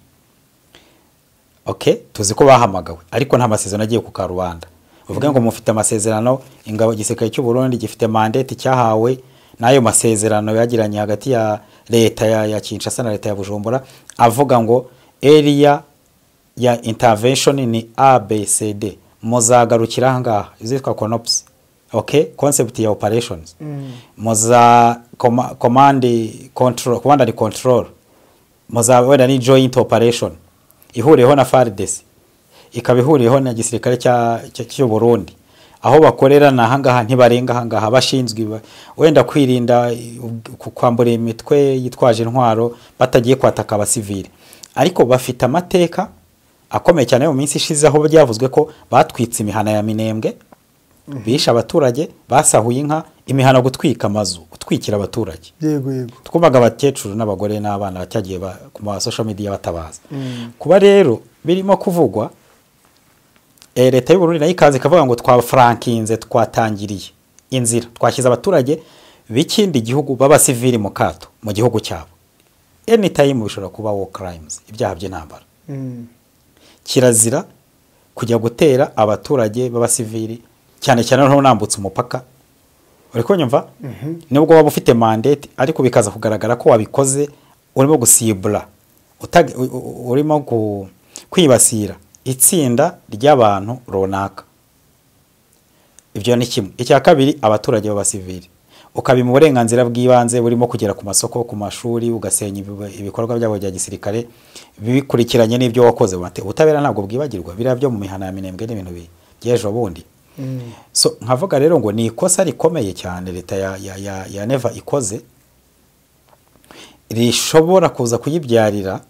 Okay, tuzi ko bahamagawe ariko nta masezerano agiye ku karubanda. Uvuga ngo mufite amasezerano, ingabo igisirikare cy'u Burundi gifite mandate cyahawe n'ayo masezerano yagiranye hagati ya leta ya Kinshasa na leta ya Bujumbura, avuga ngo area ya intervention ni ABCD, muzagarukira aha ngaha, izitwa CONOPS. Okay, concept ya operations. Muza command control, command and control, muza wenda ni joint operation ihuriyeho na FARDC, ikaba ihuriyeho na gisirikare cy'u Burundi, aho bakorera na hangaha ntibarenga hangaha, bashinzwe wenda kwirinda kwambura imitwe yitwaje intwaro batagiye kwataka abasivile. Ariko bafite amateka akomeye cyane mu minsi ishize aho byavuzwe ko batwitse imihana ya Minembwe, bishe abaturage, basahuye inka, imihana, gutwika amazu, gutwikira abaturage. Yego yego. Twumvaga abakecuru n'abagore n'abana bacyagiye ku ma social media batabaza. Kuba rero birimo kuvugwa, leta y'u Burundi nayo ikaza ikavuga ngo twafrankinze, twatangiriye inzira, twashyize abaturage b'ikindi gihugu b'abasivili mu kato mu gihugu cyabo. Anytime bishobora kuba war crimes, ibyaha by'intambara. Kirazira kujya gutera abaturage b'abasivili, cyane cyane noneho unambutse umupaka. Uri kunyumva? Nubwo waba ufite mandate, ariko bikaza kugaragara ko wabikoze urimo gusibura, urimo kwibasira itsinda ry'abantu runaka. Ibyo ni kimwe. Icya kabiri, abaturage b'abasivili ukabima uburenganzira bw'ibanze burimo kugera ku masoko, ku mashuri, ugasenya ibikorwa byabo bya gisirikare bikurikiranye n'ibyo wakoze. Ubutabera ntabwo bwibagirwa, biriya byo mu mihana ya Minembwe n'ibintu by'ejo bundi. So nkavuga rero ngo ni ikosa rikomeye cyane leta ya Neva ikoze, rishobora kuza kuyibyarira,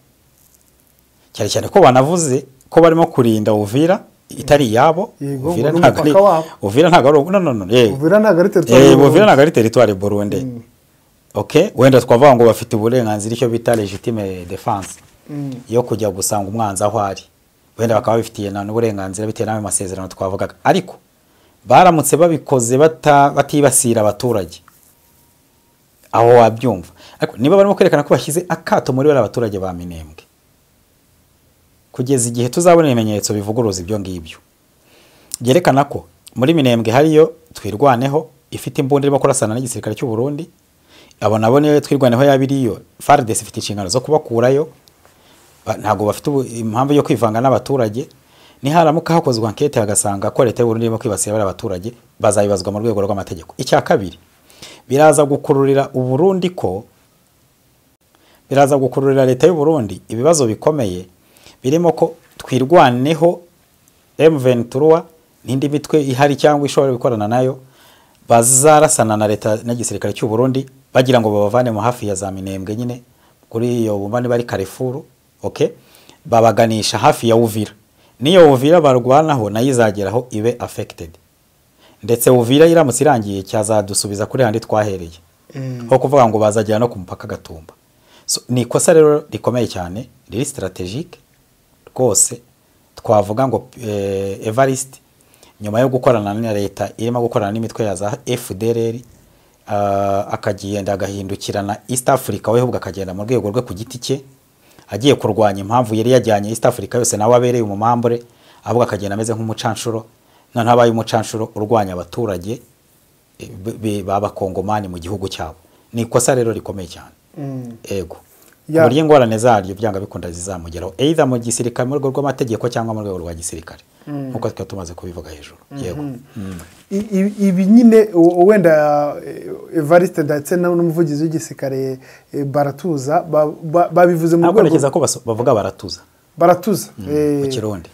cyane cyane ko banavuze ko barimo kurinda Uvira itari iyabo. Yego, Uvira ngo ntabwo ari n'umupaka wabo. Uvira ntabwo ari no, yego. Uvira ntabwo ari territoire y'u Uvira Burundi. Ntabwo ari territoire Burundi. Okay, wenda twavuga ngo bafite uburenganzira, icyo bita légitime défense, yo kujya gusanga umwanzi aho ari, wenda bakaba babifitiye n'uburenganzira bitewe n'ayo masezerano twavugaga. Ariko baramutse babikoze batibasira abaturage, aho wabyumva. Ariko niba barimo kwerekana ko bashyize akato muri bariya abaturage ba Minembwe, kugeza igihe tuzabona ibimenyetso bivuguruza ibyo ngibyo byerekana ko muri Minembwe hariyo Twirwaneho ifite imbunda irimo kurasana n'igisirikare cy'u Burundi, abo nabo niyo Twirwaneho yabiriyo, FARDC ifite inshingano zo kubakurayo. Ntabwo bafite impamvu yo kwivanga n'abaturage. Niharamuka hakozwe enquête hagasanga ko leta y'u Burundi irimo kwibasira bariya abaturage, bazabibazwa mu rwego rw'amategeko. Icya kabiri, biraza gukururira u Burundi ko biraza gukururira leta y'u Burundi ibibazo bikomeye, birimo ko Twirwaneho, M23 n'indi mitwe ihari cyangwa ishobora gukorana nayo, bazarasana na leta n'igisirikare cy'u Burundi bagira ngo babavane mu hafi ya za Minembwe nyine, kuri iyo bumva niba ari Carrefour. Okay, babaganisha hafi ya Uvira. Niyo Uvira barwanaho nayo izageraho ibe affected, ndetse Uvira iramutse irangiye cyazadusubiza kuri handi twahereye, nko kuvuga ngo bazagera no ku mupaka Gatumba. So, ni ikosa rero rikomeye cyane riri stratégique rwose. Twavuga ngo Evariste, nyuma yo gukorana na leta irimo gukorana n'imitwe ya za FDLR, akagenda agahindukirana East Africa, we ahubwo akagenda mu rwego rwe ku giti cye agiye kurwanya impamvu yari yajyanye East Africa yose, nawe abereye umumambure, ahubwo akagenda ameze nk'umucanshuro. Noneho abaye umucanshuro urwanya abaturage b'abakongomani mu gihugu cyabo. Ni ikosa rero rikomeye cyane, ego, uburyo ingorane zaryo byanga bikunda zizamugeraho, either mu gisirikare, mu rwego rw'amategeko, cyangwa mu rwego rwa gisirikare, nk'uko twari tumaze kubivuga hejuru. Yego. Ibi nyine wenda Evariste ndetse n'umuvugizi w'igisirikare baratuza babivuze mu Ntabwo rwego ntekereza ko bavuga baratuza. Baratuza. Mu Kirundi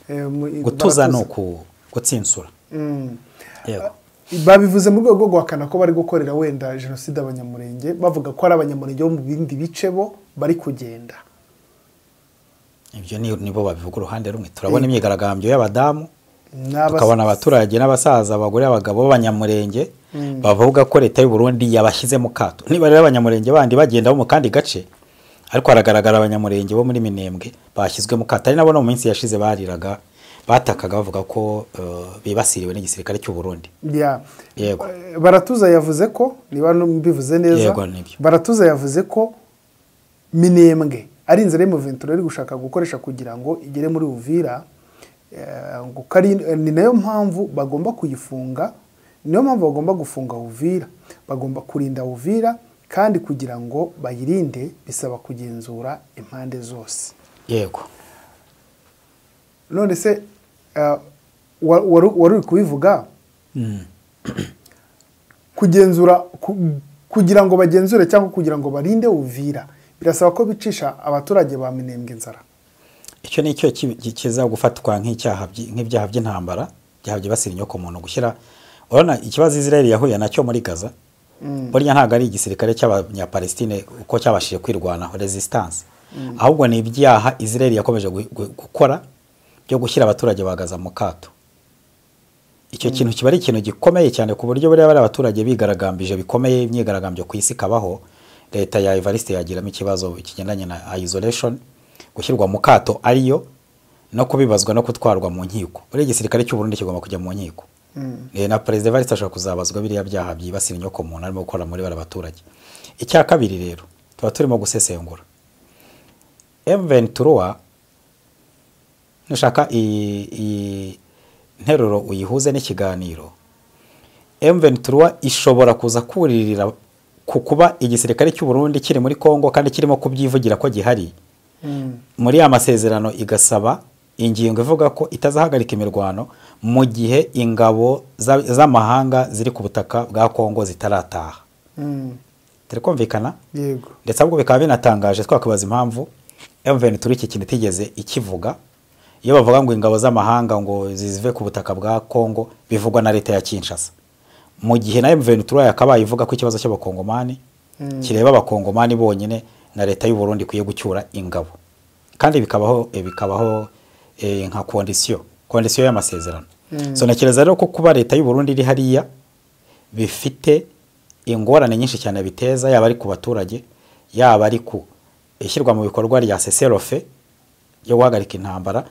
gutuza ni baratuza. Gutsinsura. Yego. Babivuze mu rwego rwo guhakana ko bari gukorera wenda jenoside Abanyamurenge, bavuga ko ari Abanyamurenge bo mu bindi bice bo bari kugenda. Ibyo nibo babivuga uruhande rumwe. Turabona imyigaragambyo y'abadamu, tukabona abaturage n'abasaza, abagore, abagabo b'Abanyamurenge bavuga ko leta y'u Burundi yabashyize mu kato. Niba rero Abanyamurenge bandi bagenda bo mu kandi gace, ariko haragaragara Abanyamurenge bo muri Minembwe bashyizwe mu kato, ari nabo no mu minsi yashize bariraga. Batakaga bavuga ko bibasiriwe n'igisirikare cy'u Burundi. Yego. Baratuza yavuze ko, niba mbivuze neza, Yego, nibyo. Baratuza yavuze ko Minembwe ari inzira M23 iri gushaka gukoresha kugira ngo igere muri Uvira, ngo ni nayo mpamvu bagomba kuyifunga, niyo mpamvu bagomba gufunga Uvira, bagomba kurinda Uvira, kandi kugira ngo bayirinde bisaba kugenzura impande zose. Yego. None se wari uri kubivuga, kugenzura kugira ngo bagenzure cyangwa kugira ngo barinde Uvira birasaba ko bicisha abaturage ba Minembwe inzara. Icyo ni cyo kiza gufatwa nk'icyaha nk'ibyaha by'intambara, ibyaha byibasira inyoko muntu gushyira. Urabona ikibazo Israel yahuye nacyo muri Gaza, burya ntabwo ari igisirikare cy'abanyapalestine uko cyabashije kwirwanaho resistance, ahubwo ni ibyaha Israel yakomeje gukora byo gushyira abaturage ba Gaza mu kato. Icyo kintu kiba ari ikintu gikomeye cyane, ku buryo buriya bari abaturage bigaragambije bikomeye, imyigaragambyo ku isi kabaho, leta ya Evariste yagiramo ikibazo kigendanye na isolation, gushyirwa mu kato ariyo, no kubibazwa no kutwarwa mu nkiko. Buriya igisirikare cy'u Burundi kigomba kujya mu nkiko. Na Perezida Evariste ashobora kuzabazwa biriya byaha byibasira inyoko muntu arimo gukora muri bara baturage. Icya kabiri rero tuba turimo gusesengura M23, nushaka iyi nteruro uyihuze n'ikiganiro, M23 ishobora kuza kuririra ku kuba igisirikare cy'u Burundi kiri muri Kongo kandi kirimo kubyivugira ko gihari. Muri ya masezerano igasaba ingingo ivuga ko itazahagarika imirwano mu gihe ingabo z'amahanga ziri ku butaka bwa Kongo zitarataha. Turi kumvikana? Yego. Ndetse ahubwo bikaba binatangaje, twakabaza impamvu M23 iki kintu itigeze ikivuga. Iyo bavuga ngo ingabo z'amahanga ngo zive ku butaka bwa Kongo bivugwa na leta ya Kinshasa, mu gihe na M23 yakabaye ivuga ko ikibazo cy'abakongomani kireba abakongomani bonyine na leta y'u Burundi ikwiye gucyura ingabo, kandi bikabaho nka condition y'amasezerano. So nakereza rero ko kuba leta y'u Burundi iri hariya bifite ingorane nyinshi cyane biteza, yaba ari ku baturage, yaba ari ku ishyirwa mu bikorwa rya cessez-le-feu yo guhagarika intambara,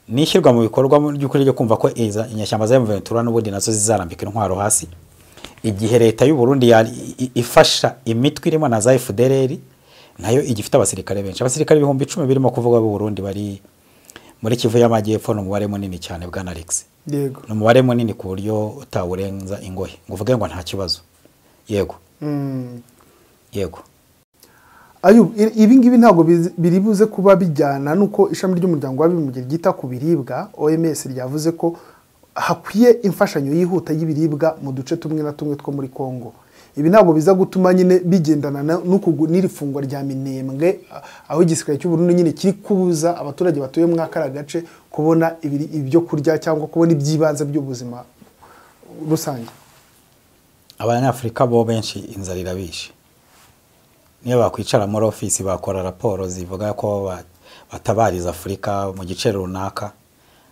n'ishyirwa mu bikorwa mu by'ukuri ryo kumva ko inyeshyamba za M23 n'ubundi nazo zizarambika intwaro hasi, igihe leta y'u Burundi ifasha imitwe irimo na za FDLR nayo igifite abasirikare benshi, abasirikare 10,000 birimo kuvuga b'u Burundi bari muri Kivu y'Amajyepfo, ni umubare munini cyane bwana Alex. Yego. Ni umubare munini ku buryo utawurenza ingohe ngo uvuge ngo nta kibazo. Yego. Yego. Ayo ibi ngibi ntabwo biri buze kuba bijyana nuko ishami ry'umuryango w'abibumbye ryita ku biribwa OMS ryavuze ko hakwiye imfashanyo yihuta y'ibiribwa mu duce tumwe na tumwe two muri Kongo. Ibi ntabwo biza gutuma nyine bigendana n'ukugu n'irifungwa rya Minembwe, aho igisirikare cy'u Burundi nyine kiri kubuza abaturage batuye mu akara gace kubona ibyo kurya cyangwa kubona ibyibanze by'ubuzima rusange. Abanyafrika bo benshi inzara irabishe. Niyo bakwicara muri office bakora raporo zivuga ko batabariza Afrika mu gice runaka,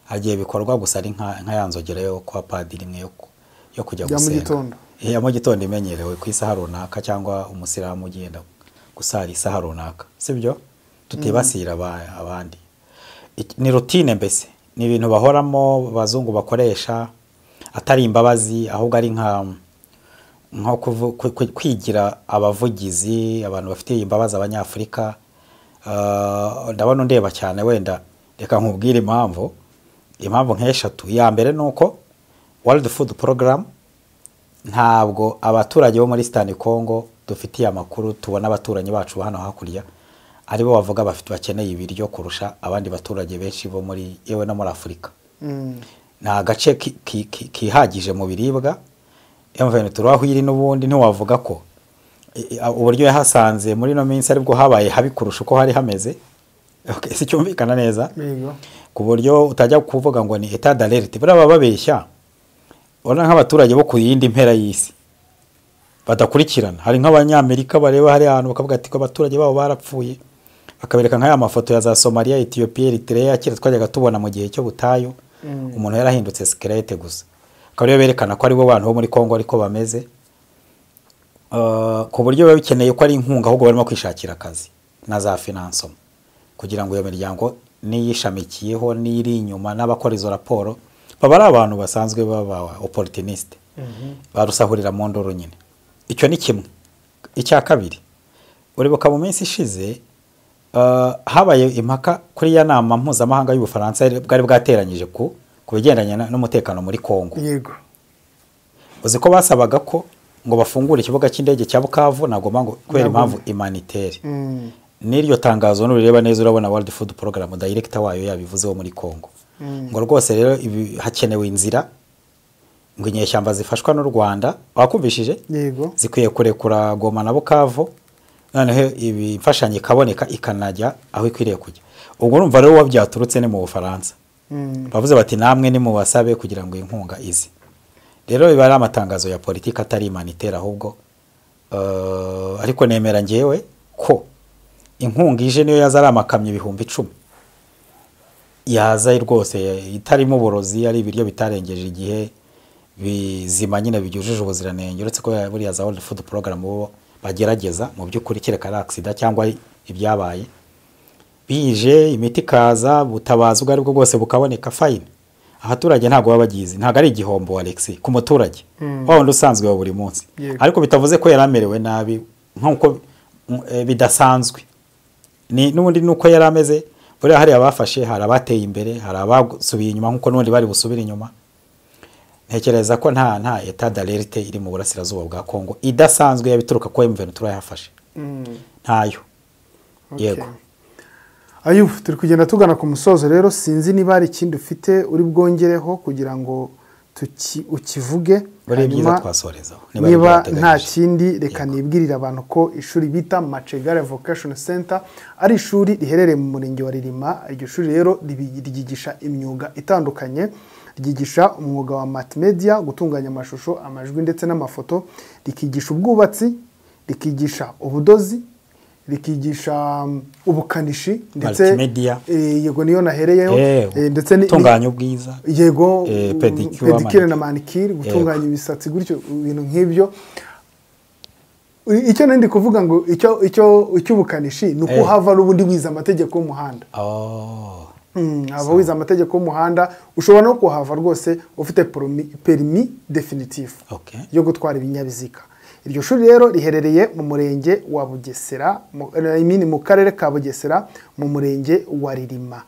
hagiye bikorwa gusa ari nka yanzogera yo kwa padiri imwe yo kujya gusenga. Ya mu gitondo imenyerewe ku isaha runaka, cyangwa umusiramu ugenda gusara isaha runaka, sibyo? Tutibasira abandi. Ni routine mbese, ni ibintu bahoramo bazungu bakoresha, atari imbabazi ahubwo ari nka kwigira abavugizi, abantu bafite imbabazi abanyafrika. Ndabona ndeba cyane, wenda reka nkubwire impamvu nk'eshatu. Ya mbere nuko World Food Program ntabwo abaturage bo muri Eastern Congo dufitiye amakuru, tubona abaturanyi bacu hano hakurya aribo bavuga bafite bakeneye ibiryo kurusha abandi baturage benshi bo muri yewe no muri Afrika. Nta gace kihagije mu biribwa. M23 aho iri n'ubundi ntiwavuga ko uburyo yahasanze muri no minsi aribwo habaye habi kurusha uko hari hameze. Okay, si cyumvikana neza? Yego. Ku buryo utajya kuvuga ngo ni état d'alerte, buriya baba babeshya. Urabona nk'abaturage bo ku yindi mpera y'isi badakurikirana, hari nk'abanyamerika bareba hari ahantu bakavuga ati ko abaturage babo barapfuye, bakabereka nk'aya mafoto ya za Somalia, Ethiopia, Eritrea kera twajyaga tubona mu gihe cyo butayu, umuntu yarahindutse skelete gusa. Akaba ariyo berekana ko ari bo bantu bo muri Kongo ariko bameze, ku buryo biba bikeneye ko ari inkunga, ahubwo barimo kwishakira akazi na za financement kugira ngo iyo miryango n'iyishamikiyeho n'iri inyuma n'abakora izo raporo baba ari abantu basanzwe baba opportuniste, barusahurira mu nduru nyine. Icyo ni kimwe. Icya kabiri, uribuka mu minsi ishize habaye impaka kuri ya nama mpuzamahanga y'Ubufaransa bwari bwateranyije ku bigendanye n'umutekano muri Kongo. Yego. Uzi ko basabaga ko ngo bafungure ikibuga cy'indege cya Bukavu na Goma ngo kubera impamvu humanitaire. N'iryo tangazo nureba neza urabona World Food Program director wayo yabivuzeho muri Kongo. Ngo rwose rero hakenewe inzira ngo inyeshyamba zifashwa n'u Rwanda wakumvishije? Yego. Zikwiye kurekura Goma na Bukavu, noneho imfashanyo ikaboneka ikanajya aho ikwiriye kujya. Ubwo urumva rero uwo byaturutse ni mu Bufaransa. Bavuze bati namwe ni mubasabe kugira ngo inkunga ize. Rero biba ari amatangazo ya politiki atari humanitaire ahubwo ariko nemera ngewe ko inkunga ije niyo yaza ari amakamyo 10,000 yaza rwose itarimo uburozi, ari ibiryo bitarengeje igihe bizima nyine byujuje ubuziranenge, uretse ko buriya za World Food Program bo bagerageza mu by'ukuri kereka ari accident cyangwa ibyabaye bije, imiti ikaza, butabazi ubwo aribwo bwose bukaboneka, fine. Abaturage ntabwo baba bagizi, ntabwo ari igihombo Alex ku muturage wa wundi usanzwe wa buri munsi. Ariko bitavuze ko yaramerewe nabi nkuko bidasanzwe. Ni n'ubundi nuko yari ameze, buriya hari abafashe, hari abateye imbere, hari abasubiye inyuma nkuko n'ubundi bari busubire inyuma. Ntekereza ko nta état d'alerte iri mu burasirazuba bwa Kongo idasanzwe yabituruka ko M23 yafashe. Ntayo. Yego. Ayubu, turi kugenda tugana ku musozo rero, sinzi niba hari ikindi ufite uri bwongereho kugira ngo ukivuge. Hanyuma twasorezaho. Niba nta kindi reka nibwirire abantu ko ishuri bita Macegare Vocation Center ari ishuri riherereye mu murenge wa Ririma. Iryo shuri rero ryigisha imyuga itandukanye, ryigisha umwuga wa multimedia, gutunganya amashusho, amajwi ndetse n'amafoto, rikigisha ubwubatsi, rikigisha ubudozi, rikigisha ubukanishi ndetse yego niyo nahereyeho, ndetse gutunganya ubwiza, yego pedicure na manicure, gutunganya ibisatsi gutyo, ibintu nk'ibyo. Icyo nandi kuvuga ngo icyo icy'ubukanishi ni uko hava n'ubundi wize amategeko y'umuhanda. Aba wize amategeko y'umuhanda ushobora no kuhava rwose ufite permis définitif yo gutwara ibinyabiziga. Iryo shuri rero riherereye mu murenge wa Bugesera, mu karere ka Bugesera, mu murenge wa Ririma.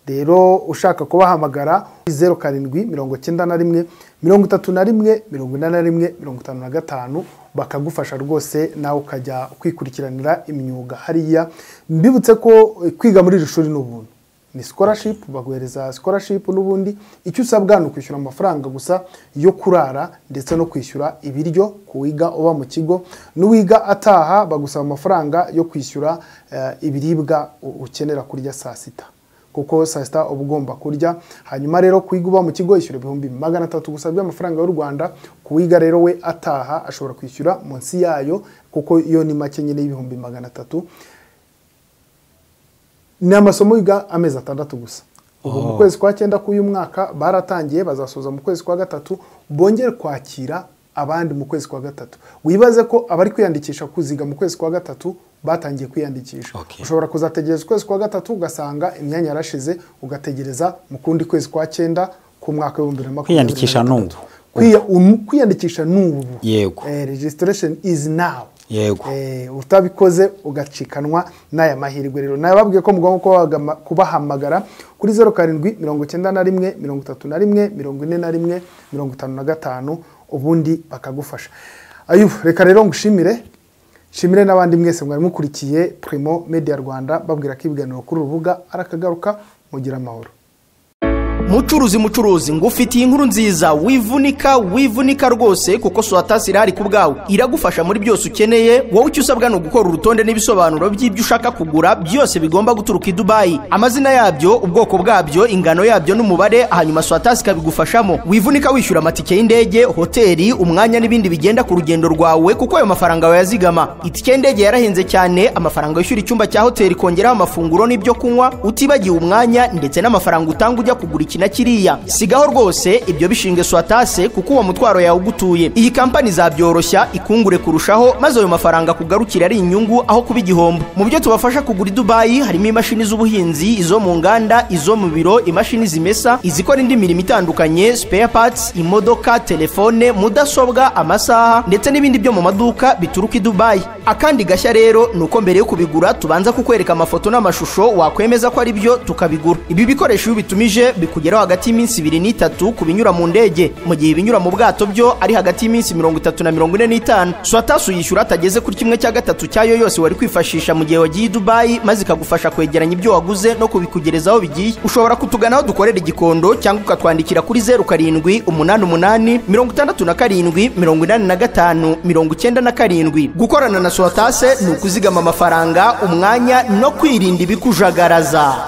Rero ushaka kubahamagara 07 91 31 41 55 bakagufasha rwose nawe ukajya kwikurikiranira imyuga hariya. Mbibutse ko kwiga muri iri shuri n'ubuntu, ni scholarship, baguhereza scholarship n'ubundi. Icyo usabwa ni ukwishyura amafaranga gusa yo kurara ndetse no kwishyura ibiryo kuwiga uba mu kigo, n'uwiga ataha bagusaba amafaranga yo kwishyura ibiribwa ukenera kurya saa sita, kuko saa sita uba ugomba kurya. Hanyuma rero kwiga uba mu kigo ishyura 300,000 gusa by'amafaranga y'u Rwanda. Kuwiga rero we ataha ashobora kwishyura munsi yayo, kuko iyo ni make nyine y'300,000. Ni amasomo yiga amezi 6 gusa. Ubu mu kwezi kwa 9 k'uyu mwaka baratangiye, bazasoza mu kwezi kwa 3, bongere kwakira abandi mu kwezi kwa 3. Wibaze ko abari kwiyandikisha kuziga mu kwezi kwa 3 batangiye kwiyandikisha. Ushobora kuzategereza ukwezi kwa 3 ugasanga imyanya yarashize, ugategereza mu kundi kwezi kwa 9 ku mwaka wa 2024. Kwiyandikisha n'ubu. Kwiyandikisha n'ubu. Yego. Registration is now. Yego. Utabikoze ugacikanwa n'aya mahirwe. Rero nababwiye ko mugomba kubahamagara kuri 07 91 31 41 55 ubundi bakagufasha. Ayubu, reka rero ngushimire, shimire n'abandi mwese mwari mukurikiye Primo Media Rwanda, babwira ko ibiganiro kuri urubuga arakagaruka. Mugira amahoro. Mucuruzi ngufitiye inkuru nziza, wivunika rwose kuko Swatasi irahari ku bwawe, iragufasha muri byose ukeneye. Wowe icyo usabwa ni ugukora urutonde n'ibisobanuro by'ibyo ushaka kugura byose bigomba guturuka i Dubai, amazina yabyo, ubwoko bwabyo, ingano yabyo n'umubare, hanyuma Swatasi ikabigufashamo. Wivunika wishyura amatike y'indege, hoteli, umwanya n'ibindi bigenda ku rugendo rwawe, kuko ayo mafaranga wayazigama. Itike y'indege yarahenze cyane, amafaranga wishyura icyumba cya hoteli kongeraho amafunguro n'ibyo kunywa, utibagiwe umwanya ndetse n'amafaranga utanga ujya kugura iki na kiriya. Sigaho rwose ibyo, bishinge Swatase, kuko uwo mutwaro yawugutuye. Iyi kampani izabyoroshya, ikungure kurushaho, maze ayo mafaranga akugarukira ari inyungu aho kuba igihombo. Mu byo tubafasha kugura i Dubayi harimo imashini z'ubuhinzi, izo mu nganda, izo mu biro, imashini zimesa, izikora indi mirimo itandukanye, spare parts, imodoka, telefone, mudasobwa, amasaha ndetse n'ibindi byo mu maduka bituruka i Dubayi. Akandi gashya rero ni uko mbere yo kubigura tubanza kukwereka amafoto n'amashusho, wakwemeza ko ari byo tukabigura. Ibi bikoresho iyo ubitumije bikugeraho hagati y'iminsi 2 n'3 ku binyura mu ndege, mu gihe ibinyura mu bwato byo ari hagati y'iminsi 30 na 45. Swatasi uyishyura atageze kuri 1/3 cyayo yose wari kwifashisha mu gihe wagiye i Dubayi, maze ikagufasha kwegeranya ibyo waguze no kubikugereza aho bigiye. Ushobora kutugana aho dukorera i Gikondo, cyangwa ukatwandikira kuri 0788 67 85 97. Gukorana na Swatase ni ukuzigama amafaranga, umwanya no kwirinda ibikujagaraza.